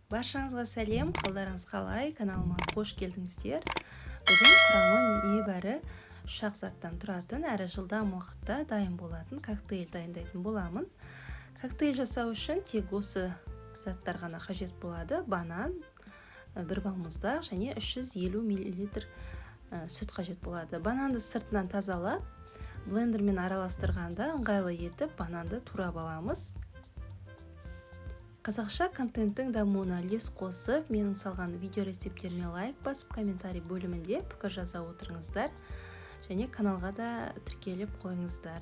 Баршаңызға сәлем, қалдарыңыз қалай? Каналыма қош келдіңіздер. Бүгін құрамы небәрі үш-ақ заттан тұратын, әрі жылдам уақытта дайын болатын коктейль дайындайтын боламын. Коктейль жасау үшін тек осы заттар ғана қажет болады. Банан, бір балмұздақ және 350 миллилитр сүт қажет болады. Бананды сыртынан тазалап, блендермен араластырғанда ыңғайлы етіп бананды турап аламыз. Қазақша контенттің дамуына үлес қосып, менің салған видео рецепттеріме лайк басып, комментарий бөлімінде пікір жаза отырыңыздар және каналға да тіркеліп қойыңыздар.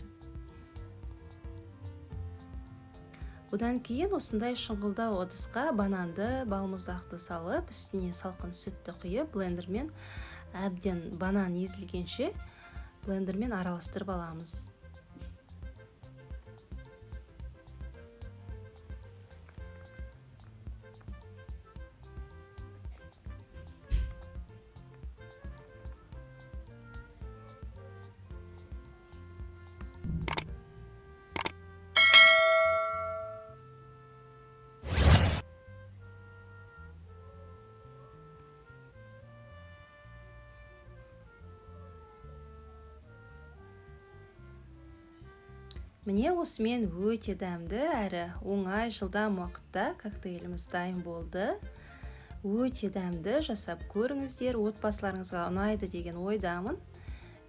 Одан кейін осындай шұңғылдау ыдысқа бананды, балмұздақты салып, үстіне салқын сүтті құйып, блендермен әбден банан езілгенше блендермен араластырып аламыз. Міне осымен өте дәмді әрі оңай жылдам уақытта коктейліміз дайын болды. Өте дәмді, жасап көріңіздер, отбасыларыңызға ұнайды деген ойдамын.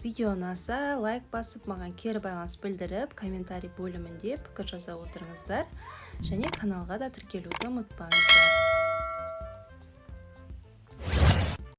Видео ұнаса лайк басып, маған кері байланыс білдіріп, комментарий бөлімінде пікір жаза отырыңыздар және каналға да тіркелуді ұмытпаңыздар.